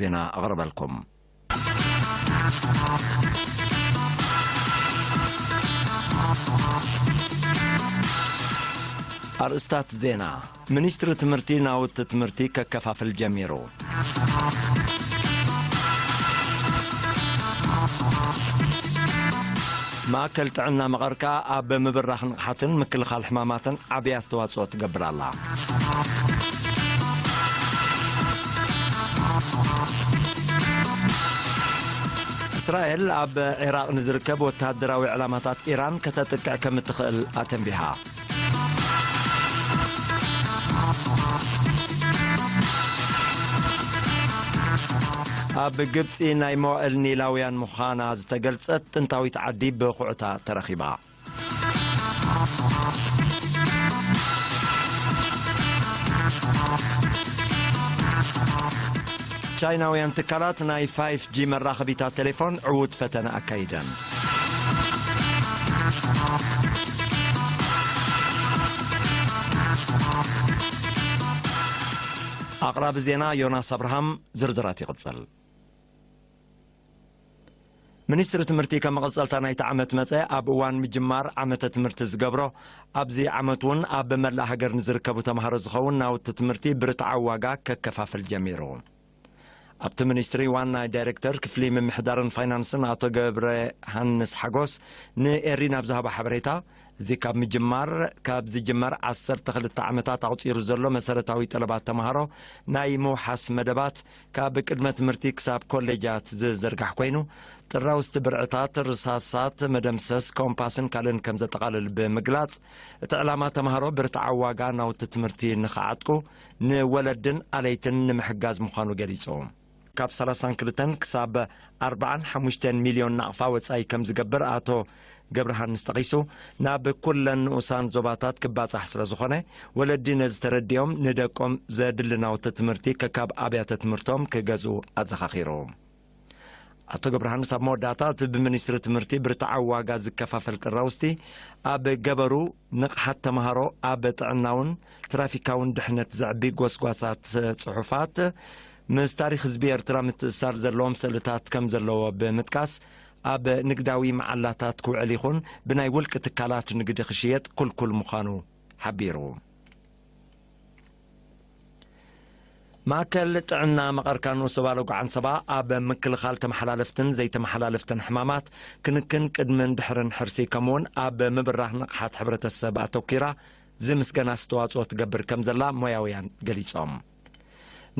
ዜና ኣቕርበልኩም። ኣርእስታት ዜና። ሚኒስትሪ ትምህርቲ ናውቲ ትምህርቲ ከከፋፍል ጀሚሩ። ማእከል ጥዕና መቐር ከኣ ኣብ ምብራኽ ንቕሓትን ምክልኻል ሕማማትን ዓብዪ ኣስተዋጽኦ ትገብር ኣላ። እስራኤል ኣብ ዒራቕ ንዝርከብ ወተሃደራዊ ዕላማታት ኢራን ከተጥቅዕ ከም እትኽእል ኣተንቢሃ። ኣብ ግብጺ ናይ መዋእል ኒላውያን ምዃና ዝተገልጸት ጥንታዊት ዓዲ ብኹዕታ ተረኺባ። ቻይናውያን ትካላት ናይ ፋይፍ ጂ መራኸቢታት ቴሌፎን ዕዉት ፈተነ ኣካይደን። ኣቕራቢ ዜና ዮናስ ኣብርሃም። ዝርዝራት ይቕጽል። ሚኒስትሪ ትምህርቲ ከም መቐጸልታ ናይቲ ዓመት መጸ ኣብ እዋን ምጅማር ዓመተ ትምህርቲ ዝገብሮ፣ ኣብዚ ዓመት እውን ኣብ መላእ ሃገር ንዝርከቡ ተምሃሮ ዝኸውን ናውቲ ትምህርቲ ብርትዓዊ ዋጋ ከከፋፍል ጀሚሩ። ኣብቲ ሚኒስትሪ ዋና ዳይሬክተር ክፍሊ ምምሕዳርን ፋይናንስን ኣቶ ገብረ ሃንስ ሓጎስ ንኤሪ ናብ ዝሃቦ ሓበሬታ፣ እዚ ካብ ምጅማር፣ ካብ ዝጅመር ዓሰርተ ክልተ ዓመታት ኣቑጺሩ ዘሎ መሰረታዊ ጠለባት ተምሃሮ ናይ ምውሓስ መደባት ካብ ቅድመ ትምህርቲ ክሳብ ኮሌጃት ዝዝርጋሕ ኮይኑ፣ ጥራውስቲ ብርዕታት፣ ርሳሳት፣ መደምሰስ፣ ኮምፓስን ካልእን ከም ዘጠቓልል ብምግላጽ፣ እቲ ዕላማ ተምሃሮ ብርትዓዊ ዋጋ ናውቲ ትምህርቲ ንኽዓጥቁ ንወለድን ኣለይትን ንምሕጋዝ ምዃኑ ገሊጹ። ካብ ሰላሳን ክልተን ክሳብ ኣርባዓን ሓሙሽተን ሚልዮን ናቕፋ ወጻኢ ከም ዝገብር ኣቶ ገብረሃንስ ጠቒሱ፣ ናብ ኩለን ንኡሳን ዞባታት ክባጻሕ ስለ ዝኾነ፣ ወለዲ ነዚ ተረዲኦም ንደቆም ዘድሊ ናውቲ ትምህርቲ ከካብ ኣብያተ ትምህርቶም ክገዝኡ ኣዘኻኺሩ። ኣቶ ገብረሃንስ ኣብ መወዳእታ፣ እቲ ብሚኒስትሪ ትምህርቲ ብርትዓዊ ዋጋ ዝከፋፈል ጥራውስቲ፣ ኣብ ገበሩ ንቕሓት ተምሃሮ፣ ኣብ ጥዕናውን ትራፊካውን ድሕነት ዘዕቢ ጎስጓሳት ጽሑፋት፣ ምስ ታሪኽ ህዝቢ ኤርትራ ምትእስሳር ዘለዎም ስእልታት ከም ዘለዎ ብምጥቃስ፣ ኣብ ንግዳዊ መዓላታት ክውዕል ይኹን ብናይ ውልቂ ትካላት ንግዲ ክሽየጥ ክልኩል ምዃኑ ሓቢሩ። ማእከል ጥዕና መቐር ካን ንኡስ ዞባ ሎጎ ዓንሰባ ኣብ ምክልኻል ተመሓላለፍትን ዘይተመሓላለፍትን ሕማማት፣ ክንክን ቅድምን ድሕርን ሕርሲ፣ ከምኡውን ኣብ ምብራህ ንቕሓት ሕብረተሰብ ኣተኲራ ዝምስገን ኣስተዋጽኦ ትገብር ከም ዘላ ሞያውያን ገሊጾም።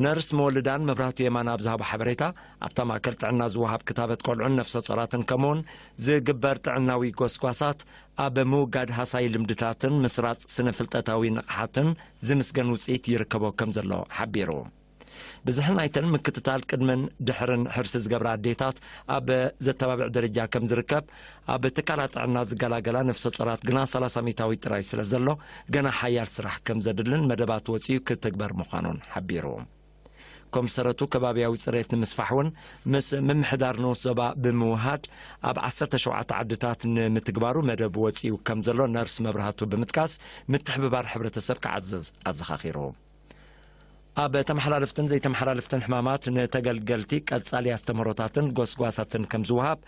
ነርስ መወልዳን መብራህቱ የማነ ኣብ ዝሃቦ ሓበሬታ፣ ኣብታ ማእከል ጥዕና ዝወሃብ ክታበት ቆልዑን ነፍሰ ጾራትን ከምኡውን ዝግበር ጥዕናዊ ጎስጓሳት ኣብ ምውጋድ ሃሳይ ልምድታትን ምስራጽ ስነ ፍልጠታዊ ንቕሓትን ዝምስገን ውጽኢት ይርከቦ ከም ዘሎ ሓቢሩ። ብዝሒ ናይተን ምክትታል ቅድምን ድሕርን ሕርሲ ዝገብራ ኣዴታት ኣብ ዘተባብዕ ደረጃ ከም ዝርከብ፣ ኣብ ትካላት ጥዕና ዝገላገላ ነፍሰ ጾራት ግና ሰላሳ ሚእታዊት ጥራይ ስለ ዘሎ፣ ገና ሓያል ስራሕ ከም ዘድልን መደባት ወጺኡ ክትግበር ምዃኑን ሓቢሩ። ኮምሰረቱ ከባብያዊ ጽሬት ንምስፋሕ እውን ምስ ምምሕዳር ንኡስ ዞባ ብምውሃድ ኣብ ዓሰርተ ሸውዓተ ዓድታት ንምትግባሩ መደብ ወጺኡ ከም ዘሎ ነርስ መብራህቱ ብምጥቃስ፣ ምትሕብባር ሕብረተሰብ ክዓዝዝ ኣዘኻኺሩ። ኣብ ተመሓላለፍትን ዘይተመሓላለፍትን ሕማማት ንተገልገልቲ ቀጻሊ ኣስተምህሮታትን ጎስጓሳትን ከም ዝወሃብ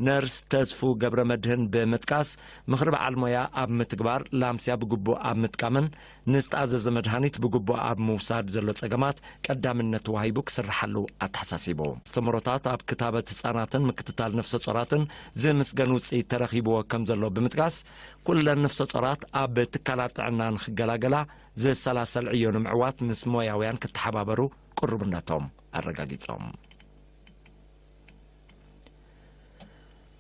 ነርስ ተስፉ ገብረ መድህን ብምጥቃስ፣ ምኽሪ በዓል ሞያ ኣብ ምትግባር፣ ላምስያ ብግቡእ ኣብ ምጥቃምን ንዝተኣዘዘ መድሃኒት ብግቡእ ኣብ ምውሳድ ዘሎ ጸገማት ቀዳምነት ተዋሂቡ ክስርሓሉ ኣተሓሳሲቡ። ኣስተምህሮታት ኣብ ክታበት ህጻናትን ምክትታል ነፍሰ ጾራትን ዝምስገን ውጽኢት ተረኺብዎ ከም ዘሎ ብምጥቃስ፣ ኩለን ነፍሰ ጾራት ኣብ ትካላት ጥዕና ንኽገላገላ ዝሰላሰል ዕዮ ንምዕዋት ምስ ሞያውያን ክተሓባበሩ ቅሩብነቶም ኣረጋጊጾም።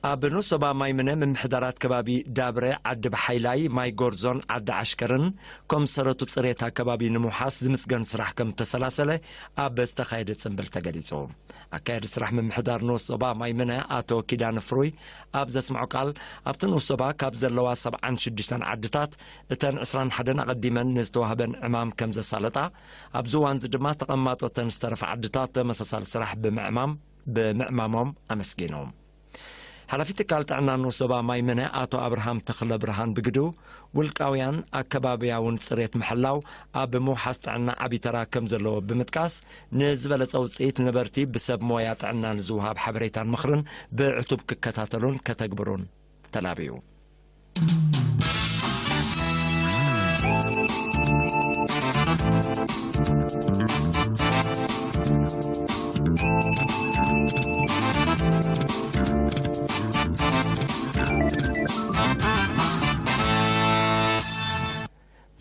ኣብ ንኡስ ዞባ ማይምነ ምምሕዳራት ከባቢ ዳብረ፣ ዓዲ ብሓይላይ፣ ማይ ጎርዞን ዓዲ ዓሽከርን ኮምሰረቱ ጽሬት ኣከባቢ ንምውሓስ ዝምስገን ስራሕ ከም እተሰላሰለ ኣብ ዝተኻየደ ጽምብል ተገሊጹ። ኣካያዲ ስራሕ ምምሕዳር ንኡስ ዞባ ማይምነ ኣቶ ኪዳነ ፍሩይ ኣብ ዘስምዖ ቃል፣ ኣብቲ ንኡስ ዞባ ካብ ዘለዋ ሰብዓን ሽዱሽተን ዓድታት እተን ዕስራን ሓደን ኣቐዲመን ንዝተዋህበን ዕማም ከም ዘሳለጣ፣ ኣብዚ እዋንዚ ድማ ተቐማጦተን ዝተረፋ ዓድታት ተመሳሳሊ ስራሕ ብምዕማም፣ ብምዕማሞም ኣመስጊኑ። ሓላፊ ትካል ጥዕና ንኡስ ዞባ ማይመነ ኣቶ ኣብርሃም ተኽለ ብርሃን ብግዱ፣ ውልቃውያን ኣከባብያውን ጽሬት ምሕላው ኣብ ምውሓስ ጥዕና ዓቢ ተራ ከም ዘለዎ ብምጥቃስ፣ ንዝበለጸ ውጽኢት ነበርቲ ብሰብ ሞያ ጥዕና ንዝወሃብ ሓበሬታን ምኽርን ብዕቱብ ክከታተሉን ከተግብሩን ተላብዩ።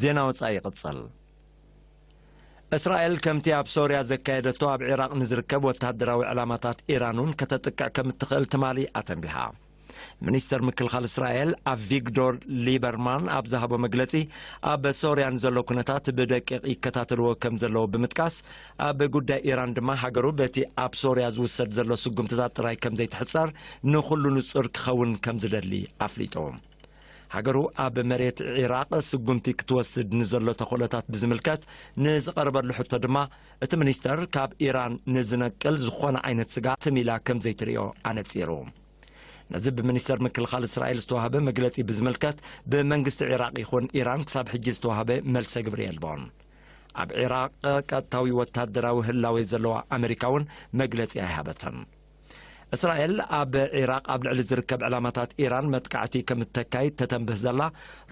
ዜና ወጻኢ ይቕጽል። እስራኤል ከምቲ ኣብ ሶርያ ዘካየደቶ ኣብ ዒራቕ ንዝርከብ ወተሃደራዊ ዕላማታት ኢራን እውን ከተጥቅዕ ከም እትኽእል ትማሊ ኣተንቢሃ። ሚኒስተር ምክልኻል እስራኤል ኣቪግዶር ሊበርማን ኣብ ዝሃቦ መግለጺ፣ ኣብ ሶርያ ንዘሎ ኩነታት ብደቂቕ ይከታተልዎ ከም ዘለዉ ብምጥቃስ፣ ኣብ ጉዳይ ኢራን ድማ ሃገሩ በቲ ኣብ ሶርያ ዝውሰድ ዘሎ ስጉምትታት ጥራይ ከም ዘይትሕጸር ንኹሉ ንጹር ክኸውን ከም ዝደሊ ኣፍሊጡ። ሃገሩ ኣብ መሬት ዒራቕ ስጉምቲ ክትወስድ ንዘሎ ተኽእሎታት ብዝምልከት ንዝቐረበሉ ሕቶ ድማ፣ እቲ ሚኒስተር ካብ ኢራን ንዝነቅል ዝኾነ ዓይነት ስጋት ትም ኢላ ከም ዘይትርእዮ ኣነጺሩ። ነዚ ብሚኒስተር ምክልኻል እስራኤል ዝተዋህበ መግለጺ ብዝምልከት፣ ብመንግስቲ ዒራቕ ይኹን ኢራን ክሳብ ሕጂ ዝተዋህበ መልሰ ግብሪ የልቦን። ኣብ ዒራቕ ቀጥታዊ ወታደራዊ ህላዌ ዘለዋ ኣመሪካ እውን መግለጺ ኣይሃበትን። እስራኤል ኣብ ዒራቕ ኣብ ልዕሊ ዝርከብ ዕላማታት ኢራን መጥቃዕቲ ከም እተካይድ ተተንብህ ዘላ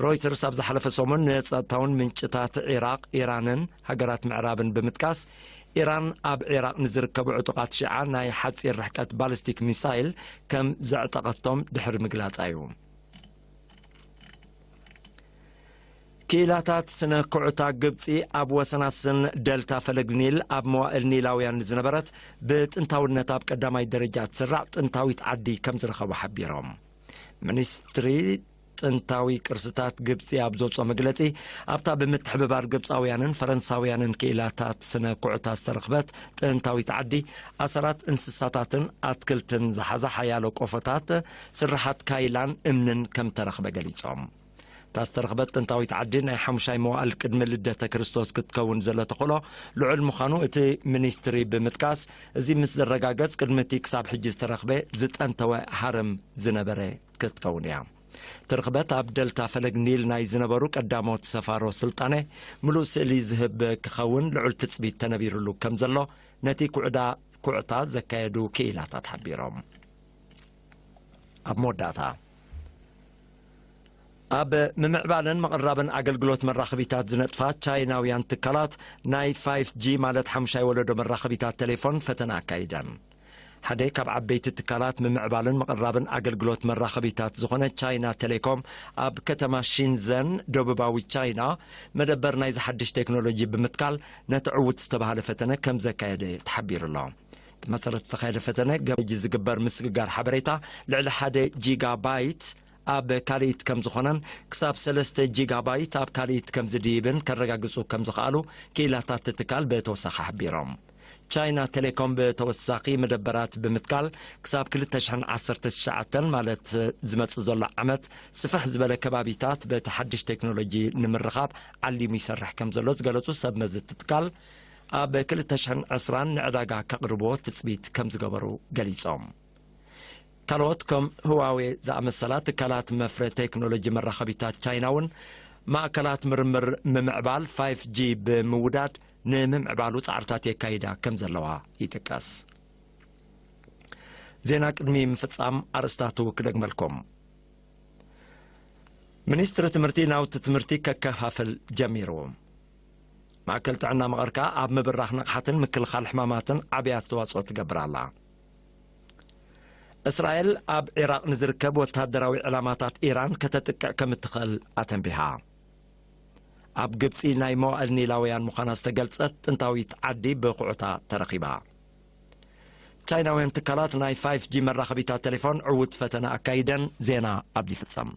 ሮይተርስ፣ ኣብ ዝሓለፈ ሰሙን ንጸጥታውን ምንጭታት ዒራቕ፣ ኢራንን ሃገራት ምዕራብን ብምጥቃስ፣ ኢራን ኣብ ዒራቕ ንዝርከቡ ዕጡቓት ሺዓ ናይ ሓጺር ርሕቀት ባሊስቲክ ሚሳይል ከም ዘዕጠቐቶም ድሕሪ ምግላጻ እዩ። ክኢላታት ስነ ኩዕታ ግብጺ፣ ኣብ ወሰናስን ደልታ ፈለግ ኒል ኣብ መዋእል ኒላውያን ዝነበረት፣ ብጥንታውነት ኣብ ቀዳማይ ደረጃ ትስራዕ ጥንታዊት ዓዲ ከም ዝረኸቡ ሓቢሮም። ሚኒስትሪ ጥንታዊ ቅርስታት ግብጺ ኣብ ዘውጽኦ መግለጺ፣ ኣብታ ብምትሕብባር ግብጻውያንን ፈረንሳውያንን ክኢላታት ስነ ኩዕታ ዝተረኽበት ጥንታዊት ዓዲ፣ ኣሰራት እንስሳታትን ኣትክልትን ዝሓዛ ሓያሎ ቆፎታት፣ ስርሓት ካይላን እምንን ከም ተረኽበ ገሊጾም። እታ ዝተረኽበት ጥንታዊት ዓዲ ናይ ሓሙሻይ መዋእል ቅድሚ ልደተ ክርስቶስ ክትከውን ዘሎ ተኽእሎ ልዑል ምዃኑ እቲ ሚኒስትሪ ብምጥቃስ፣ እዚ ምስ ዝረጋገጽ፣ ቅድሚ እቲ ክሳብ ሕጂ ዝተረኽበ ዝጠንተወ ሃረም ዝነበረ ክትከውን እያ። እቲ ርኽበት ኣብ ደልታ ፈለግ ኒል ናይ ዝነበሩ ቀዳሞት ሰፋሮ ስልጣነ ምሉእ ስእሊ ዝህብ ክኸውን ልዑል ትጽቢት ተነቢሩሉ ከም ዘሎ ነቲ ኩዕዳ ኩዕታ ዘካየዱ ክኢላታት ሓቢሮም። ኣብ መወዳእታ፣ ኣብ ምምዕባልን ምቕራብን ኣገልግሎት መራኸቢታት ዝነጥፋ ቻይናውያን ትካላት ናይ ፋይፍ ጂ ማለት ሓሙሻይ ወለዶ መራኸቢታት ቴሌፎን ፈተና ኣካይደን። ሓደ ካብ ዓበይቲ ትካላት ምምዕባልን ምቕራብን ኣገልግሎት መራኸቢታት ዝኾነ ቻይና ቴሌኮም ኣብ ከተማ ሺንዘን ደቡባዊ ቻይና መደበር ናይዚ ሓድሽ ቴክኖሎጂ ብምትካል ነቲ ዕዉት ዝተባህለ ፈተነ ከም ዘካየደ ተሓቢሩ ኣሎ። ብመሰረት ዝተኻየደ ፈተነ ገበጂ ዝግበር ምስግጋር ሓበሬታ ልዕሊ ሓደ ጂጋባይት ኣብ ካልኢት ከም ዝኾነን ክሳብ ሰለስተ ጂጋባይት ኣብ ካልኢት ከም ዝድይብን ከረጋግጹ ከም ዝኸኣሉ ክኢላታት እቲ ትካል ብተወሳኺ ሓቢሮም። ቻይና ቴሌኮም ብተወሳኺ መደበራት ብምትካል ክሳብ ክልተ ሽሕን ዓሰርተ ትሽዓተን ማለት ዝመጽእ ዘሎ ዓመት ስፍሕ ዝበለ ከባቢታት በቲ ሓድሽ ቴክኖሎጂ ንምርኻብ ዓሊሙ ይሰርሕ ከም ዘሎ ዝገለጹ ሰብ መዚ እቲ ትካል፣ ኣብ ክልተ ሽሕን ዕስራን ንዕዳጋ ከቕርብዎ ትጽቢት ከም ዝገበሩ ገሊጾም። ካልኦት ከም ህዋዌ ዝኣመሰላ ትካላት መፍረ ቴክኖሎጂ መራኸቢታት ቻይና እውን ማእከላት ምርምር ምምዕባል ፋይፍ ጂ ብምውዳድ ንምምዕባሉ ጻዕርታት የካይዳ ከም ዘለዋ ይጥቀስ። ዜና ቅድሚ ምፍጻም ኣርእስታቱ ክደግመልኩም። ሚኒስትሪ ትምህርቲ ናውቲ ትምህርቲ ከከፋፍል ጀሚሩ። ማእከል ጥዕና መቐር ከኣ ኣብ ምብራኽ ንቕሓትን ምክልኻል ሕማማትን ዓብዪ ኣስተዋጽኦ ትገብር ኣላ። እስራኤል ኣብ ዒራቕ ንዝርከብ ወተሃደራዊ ዕላማታት ኢራን ከተጥቅዕ ከም እትኽእል ኣተንቢሃ። ኣብ ግብጺ ናይ መዋእል ኒላውያን ምዃና ዝተገልጸት ጥንታዊት ዓዲ ብኹዕታ ተረኺባ። ቻይናውያን ትካላት ናይ ፋይፍ ጂ መራኸቢታት ቴሌፎን ዕዉት ፈተነ ኣካይደን። ዜና ኣብዚ ይፍጸም።